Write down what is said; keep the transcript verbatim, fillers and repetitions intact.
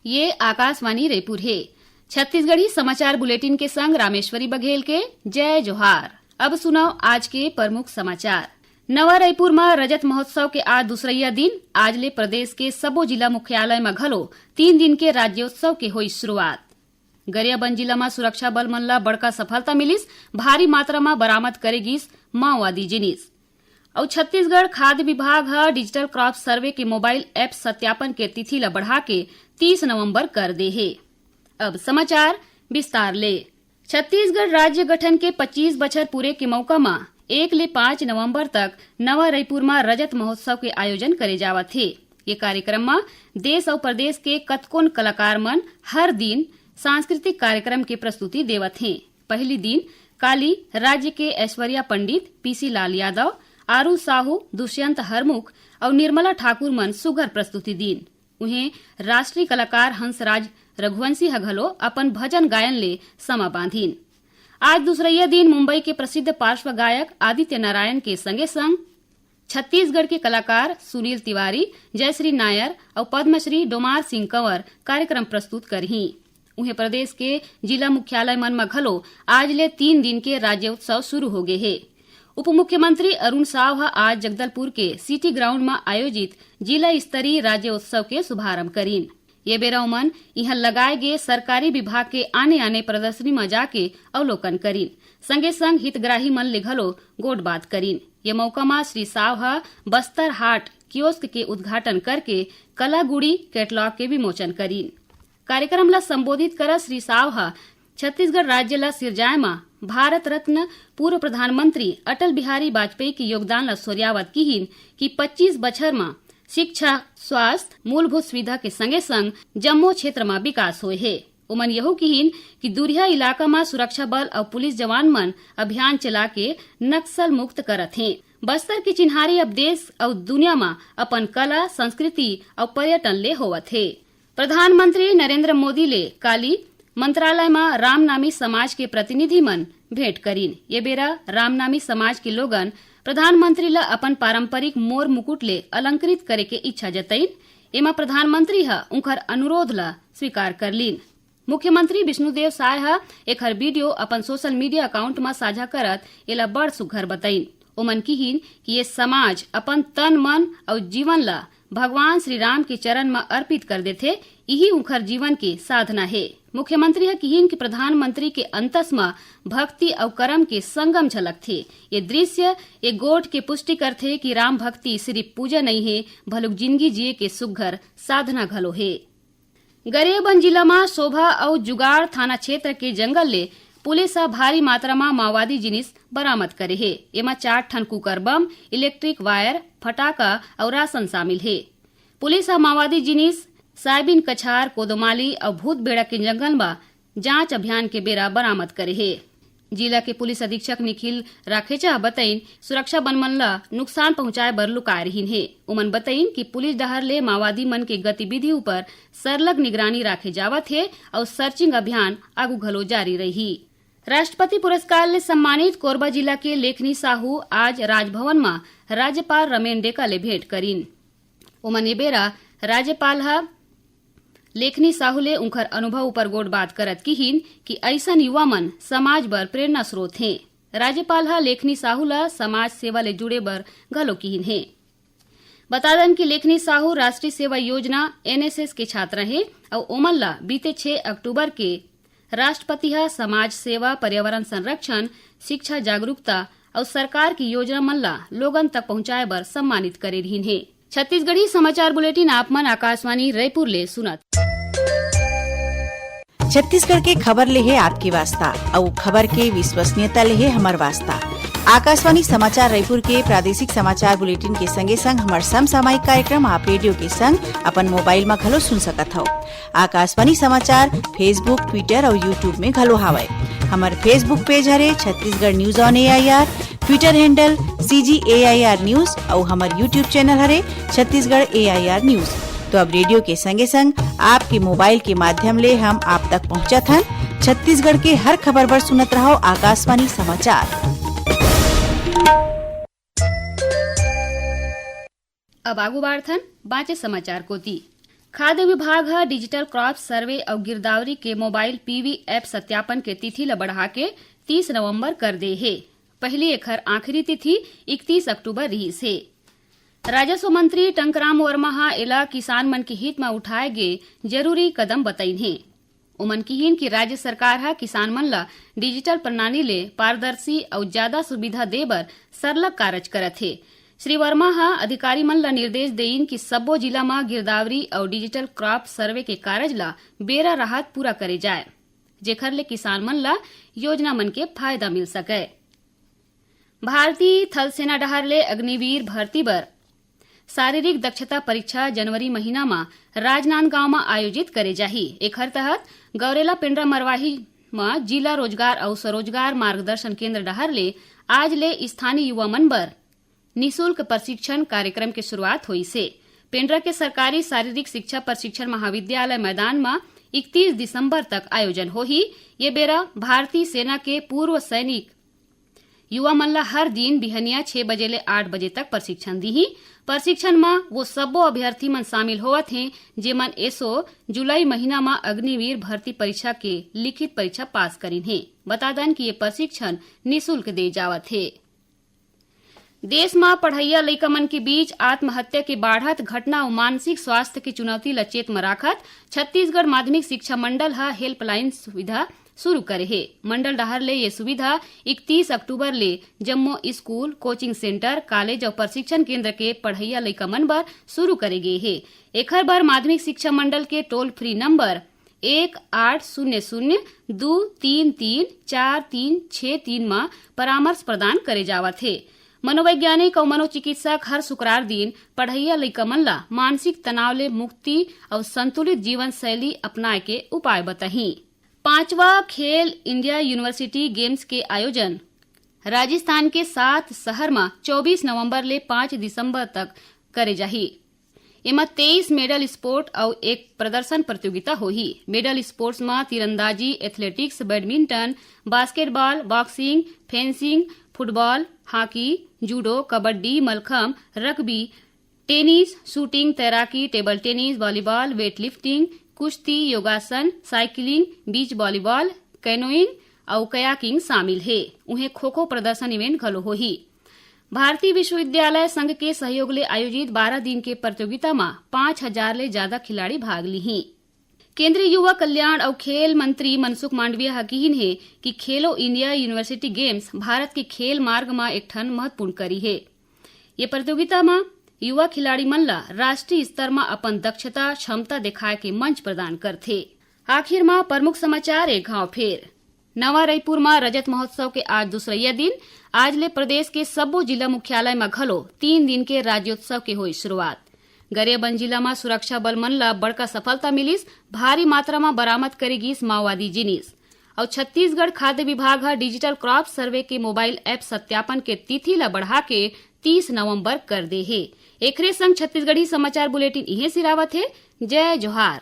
ये आकाशवाणी रायपुर हे। छत्तीसगढ़ी समाचार बुलेटिन के संग रामेश्वरी बघेल के जय जोहार। अब सुनव आज के प्रमुख समाचार। नवा रायपुर म रजत महोत्सव के आज दूसरइया दिन। आज ले प्रदेश के सबो जिला मुख्यालय म घलो तीन दिन के राज्योत्सव के होई शुरुआत। गरियाबंद जिला म सुरक्षा बल मन ल बड़का सफलता मिलिस, भारी मात्रा म बरामद करे गिस माओवादी जिनिस। अउ छत्तीसगढ़ खाद्य विभाग ह डिजिटल क्रॉप सर्वे के मोबाइल ऐप सत्यापन के तिथि ल बढ़ा के तीस नवंबर कर दे हे। अब समाचार विस्तार ले। छत्तीसगढ़ राज्य गठन के पच्चीस बछर पूरे के मौका म एक ले पाँच नवंबर तक नवा रायपुर म रजत महोत्सव के आयोजन करे जावत हे। ये कार्यक्रम म देश अउ प्रदेश के कतकोन कलाकार मन हर दिन सांस्कृतिक कार्यक्रम के प्रस्तुति देवत हें। पहली दिन काली राज्य के ऐश्वर्या पंडित, पीसी लाल यादव, आरू साहू, दुष्यंत हरमुख अउ निर्मला ठाकुर मन सुघर प्रस्तुति दीन। उहें, राष्ट्रीय कलाकार हंसराज रघुवंशी ह घलो अपन भजन गायन ले समा बांधिन। आज दूसरइया दिन मुंबई के प्रसिद्ध पार्श्व गायक आदित्य नारायण के संगे संग छत्तीसगढ़ के कलाकार सुनील तिवारी, जयश्री नायर अउ पद्मश्री डोमार सिंह कंवर कार्यक्रम प्रस्तुत करही। उहें, प्रदेश के जिला मुख्यालय मन म घलो आज ले तीन दिन के राज्योत्सव शुरू हो गे हे। उप मुख्यमंत्री अरुण साव ह आज जगदलपुर के सिटी ग्राउंड म आयोजित जिला स्तरीय राज्योत्सव के शुभारंभ करीन। ये बेरा ओमन इहां लगाए गे सरकारी विभाग के आने-आने प्रदर्शनी म जाके अवलोकन करीन। संगे संग हितग्राही मन ले घलो गोठबात करीन। ये मौका म श्री साव ह बस्तर हाट कियोस्क के उद्घाटन करके कला गुड़ी कैटलॉग के विमोचन करीन। कार्यक्रम ल संबोधित करत श्री साव ह छत्तीसगढ़ राज्य ल सिरजाए म भारत रत्न पूर्व प्रधानमंत्री अटल बिहारी वाजपेयी के योगदान ल सोरियावत किहिन कि पच्चीस बछर म शिक्षा, स्वास्थ्य, मूलभूत सुविधा के संगे संग जम्मो क्षेत्र म विकास होए हे। ओमन यहू किहिन कि दुरिहा इलाका म सुरक्षा बल अउ पुलिस जवान मन अभियान चला के नक्सल मुक्त करत हें। बस्तर के चिन्हारी अब देश अउ दुनिया म अपन कला, संस्कृति अउ पर्यटन ले होवत हे। प्रधानमंत्री नरेंद्र मोदी ले काली मंत्रालय म रामनामी समाज के प्रतिनिधि मन भेंट करीन। ये बेरा रामनामी समाज के लोगन प्रधानमंत्री ल अपन पारंपरिक मोर मुकुट ले अलंकृत करे के इच्छा जतईन। एमा प्रधानमंत्री ह उंखर अनुरोध ल स्वीकार कर लीन। मुख्यमंत्री विष्णुदेव साय ह एखर वीडियो अपन सोशल मीडिया अकाउंट म साझा करत एला बड़ सुघर बतईन। ओमन किहिन कि ये समाज अपन तन, मन अउ जीवन ल भगवान श्री राम के चरण म अर्पित कर देथे, इही उंखर जीवन के साधना हे। मुख्यमंत्री ह किहिन कि प्रधानमंत्री के अंतस म भक्ति अउ करम के संगम झलकथे। ये दृश्य ए गोठ के पुष्टि करथे कि राम भक्ति सिरिफ पूजा नइ हे, भलुक जिनगी जिए के सुघर साधना घलो हे। गरियाबंद जिला म सोभा अउ जुगाड़ थाना क्षेत्र के जंगल ले पुलिस ह भारी मात्रा म माओवादी जिनिस बरामद करे हे। एमा चार ठन कुकर बम, इलेक्ट्रिक वायर, फटाका अउ राशन शामिल हे। पुलिस ह माओवादी जिनिस सायबिन कछार, कोदोमाली अउ भूतबेड़ा के जंगल म जांच अभियान के बेरा बरामद करे हे। जिला के पुलिस अधीक्षक निखिल राखेचा ह बतईन, सुरक्षा बल मन ल नुकसान पहुंचाए बर लुकाए रिहिन हे। ओमन बतईन कि पुलिस डहार ले माओवादी मन के गतिविधि ऊपर सरलग निगरानी राखे जावत हे अउ सर्चिंग अभियान आगू घलो जारी रही। राष्ट्रपति पुरस्कार ले सम्मानित कोरबा जिला के लेखनी साहू आज राजभवन म राज्यपाल रमेन डेका ले भेंट करीन। ओमन ए बेरा राज्यपाल ह लेखनी साहू ले उंखर अनुभव ऊपर गोठबात करत किहिन कि अइसन युवा मन समाज बर प्रेरणा स्रोत हें। राज्यपाल ह लेखनी साहू ल समाज सेवा ले जुड़े बर घलो किहिन हे। बता दन कि लेखनी साहू राष्ट्रीय सेवा योजना, एनएसएस के छात्रा हे अउ ओमन ल बीते छह अक्टूबर के राष्ट्रपति ह समाज सेवा, पर्यावरण संरक्षण, शिक्षा जागरूकता अउ सरकार की योजना मन ल लोगन तक पहुंचाए बर सम्मानित करे रिहिन हे। छत्तीसगढ़ी समाचार बुलेटिन आप मन आकाशवाणी रायपुर ले सुनत। छत्तीसगढ़ के खबर ले हे आपके वास्ता, अउ खबर के विश्वसनीयता ले हे हमर वास्ता। आकाशवाणी समाचार रायपुर के प्रादेशिक समाचार बुलेटिन के संगे संग हमर समसामयिक कार्यक्रम आप रेडियो के संग अपन मोबाइल म घलो सुन सकत हव। आकाशवाणी समाचार Facebook, Twitter अउ YouTube में घलो हावय। हमर Facebook पेज हरे Chhattisgarh news on AIR, Twitter handle CG AIR news अउ हमर YouTube चैनल हरे छत्तीसगढ़ एआईआर न्यूज। तो अब रेडियो के संगे संग आपके मोबाइल के माध्यम ले हम आप तक पहुंचत हन। छत्तीसगढ़ के हर खबर बर सुनत रहव आकाशवाणी समाचार। अब आगू बाढ़थन बांचे समाचार कोती। खाद्य विभाग ह डिजिटल क्रॉप सर्वे अउ गिरदावरी के मोबाइल पीवी ऐप सत्यापन के तिथि ल बढ़ा के तीस नवंबर कर दे हे। पहिली एखर आखिरी तिथि इकतीस अक्टूबर रिहिस हे। राजस्व मंत्री टंकराम वर्मा ह एला किसान मन के हित म उठाए गे जरूरी कदम बतइन हे। ओमन किहीन कि राज्य सरकार ह किसान मन ल डिजिटल प्रणाली ले पारदर्शी अउ ज्यादा सुविधा दे बर सरलग कारज करत हे। श्री वर्मा ह अधिकारी मन ल निर्देश देइन कि सब्बो जिला म गिरदावरी अउ डिजिटल क्रॉप सर्वे के कारज ल बेरा राहत पूरा करे जाए, जेखर ले किसान मन ल योजना मन के फायदा मिल सकय। भारतीय थल सेना डहार ले अग्निवीर भर्ती बर शारीरिक दक्षता परीक्षा जनवरी महीना म राजनांदगांव म आयोजित करे जाही। एखर तहत गौरेला पेंड्रा मरवाही म जिला रोजगार अउ स्वरोजगार मार्गदर्शन केंद्र डहार ले आज ले स्थानीय युवा मन बर निशुल्क प्रशिक्षण कार्यक्रम के शुरुआत होइस हे। पेंड्रा के सरकारी शारीरिक शिक्षा प्रशिक्षण महाविद्यालय मैदान म इकतीस दिसंबर तक आयोजन होही। ये बेरा भारतीय सेना के पूर्व सैनिक युवा मन ल हर दिन बिहनिया छह बजे ले आठ बजे तक प्रशिक्षण दिही। प्रशिक्षण म वो सब्बो अभ्यर्थी मन शामिल होवत हें, जेमन एसो जुलाई महीना म अग्निवीर भर्ती परीक्षा के लिखित परीक्षा पास करिन हे। बता दन कि ये प्रशिक्षण निशुल्क दे जावत हे। देश म पढ़इया लइका मन के बीच आत्महत्या के बाढ़त घटना अउ मानसिक स्वास्थ्य के चुनौती ल चेत म राखत छत्तीसगढ़ माध्यमिक शिक्षा मंडल ह हेल्पलाइन सुविधा शुरू करे हे। मंडल डहार ले ये सुविधा इकतीस अक्टूबर ले जम्मो स्कूल, कोचिंग सेंटर, कॉलेज अउ प्रशिक्षण केंद्र के पढ़इया लइका मन बर शुरू करे गे हे। एखर बर माध्यमिक शिक्षा मंडल के टोल फ्री नंबर एक आठ शून्य शून्य दू तीन तीन चार तीन छह तीन म परामर्श प्रदान करे जावत हे। मनोवैज्ञानिक अउ मनोचिकित्सक हर शुक्रार दिन पढ़इया लइका मन ल मानसिक तनाव ले मुक्ति अउ संतुलित जीवन शैली अपनाए के उपाय बताही। पांचवा खेल इंडिया यूनिवर्सिटी गेम्स के आयोजन राजस्थान के सात शहर म चौबीस नवंबर ले पांच दिसंबर तक करे जाही। एमा तेईस मेडल स्पोर्ट अउ एक प्रदर्शन प्रतियोगिता होही। मेडल स्पोर्ट्स म तीरंदाजी, athletics, badminton, basketball, boxing, fencing, football, hockey, judo, kabaddi, mallakhamb, rugby, tennis, shooting, तैराकी, table tennis, volleyball, weight lifting, कुश्ती, yogasana, cycling, beach volleyball, canoeing अउ कयाकिंग शामिल हे। उहें खो-खो प्रदर्शन इवेंट घलो होही। भारतीय विश्वविद्यालय संघ के सहयोग ले आयोजित बारह दिन के प्रतियोगिता म पांच हजार ले जादा खिलाड़ी भाग लिही। केंद्रीय युवा कल्याण अउ खेल मंत्री मनसुख मांडविया ह किहीन हे कि खेलो इंडिया यूनिवर्सिटी गेम्स भारत के खेल मार्ग म एक ठन महत्वपूर्ण कड़ी हे। ये प्रतियोगिता म युवा खिलाड़ी मन ल राष्ट्रीय स्तर म अपन दक्षता, क्षमता दिखाए के मंच प्रदान करथे। आखिर म प्रमुख समाचार एक घाव फेर। नवा रईपुर म रजत महोत्सव के आज दूसरइया दिन। आज ले प्रदेश के सब्बो जिला मुख्यालय म घलो तीन दिन के राज्योत्सव के होई शुरुआत। गरियाबंद जिला म सुरक्षा बल मन ल बड़का सफलता मिलिस, भारी मात्रा म बरामद करे गिस माओवादी जिनिस। अउ छत्तीसगढ़ खाद्य विभाग ह डिजिटल क्रॉप सर्वे के मोबाइल ऐप सत्यापन के तिथि ल बढ़ा के तीस नवंबर कर दे हे। एखरे संग छत्तीसगढ़ी समाचार बुलेटिन इहें सिरावत हे। जय जोहार।